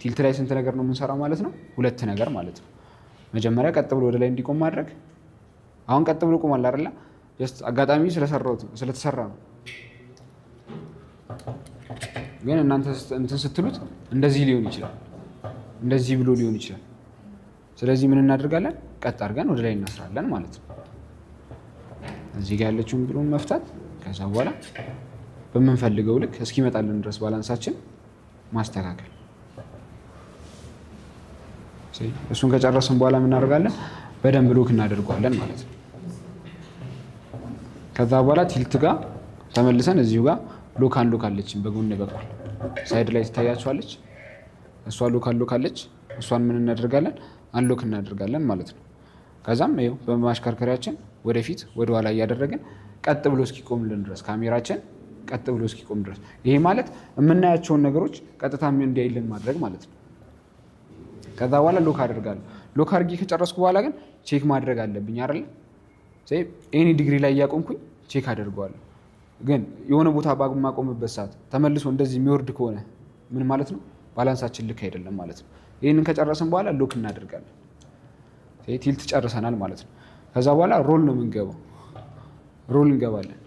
Tilt ላይ ስንት ነገር ነው የምንሰራው ማለት ነው? ሁለት ነገር ማለት ነው። መጀመሪያ ቀጥ ብሎ ወደ ላይ እንዲቆም ማድረግ። አሁን ቀጥ ብሎ ቆሟል አይደለ? Just አጋጣሚ ስለሰራሁት ስለተሰራ ነው። ግን እናንተ እንትን ስትሉት እንደዚህ ሊሆን ይችላል፣ እንደዚህ ብሎ ሊሆን ይችላል። ስለዚህ ምን እናደርጋለን? ቀጥ አድርገን ወደ ላይ እናስራለን ማለት ነው። እዚህ ጋር ያለችውን ብሎን መፍታት፣ ከዛ በኋላ በምንፈልገው ልክ እስኪመጣልን ድረስ balance ኣችን ማስተካከል። እሱን ከጨረስን በኋላ ምን እናደርጋለን? በደንብ lock እናደርገዋለን ማለት ነው። ከዛ በኋላ tilt ጋር ተመልሰን እዚሁ ጋር lock unlock አለችን፣ በጎን በኩል side ላይ ትታያቸዋለች። እሷ lock unlock አለች። እሷን ምን እናደርጋለን? Unlock እናደርጋለን ማለት ነው። ከዛም ይኸው በማሽከርከሪያችን ወደፊት ወደኋላ እያደረግን ቀጥ ብሎ እስኪቆምልን ድረስ፣ ካሜራችን ቀጥ ብሎ እስኪቆም ድረስ። ይሄ ማለት የምናያቸውን ነገሮች ቀጥታ እንዲያይልን ማድረግ ማለት ነው። ከዛ በኋላ lock አደርጋለሁ። Lock አድርጌ ከጨረስኩ በኋላ ግን check ማድረግ አለብኝ አይደለ? Any degree ላይ እያቆምኩኝ check አደርገዋለሁ። ግን የሆነ ቦታ በማቆምበት ሰዓት ተመልሶ እንደዚህ የሚወርድ ከሆነ ምን ማለት ነው? Balance ኣችን ልክ አይደለም ማለት ነው። ይህንን ከጨረስን በኋላ lock እናደርጋለን። Tilt ጨርሰናል ማለት ነው። ከዛ በኋላ roll ነው የምንገባው። Roll እንገባለን።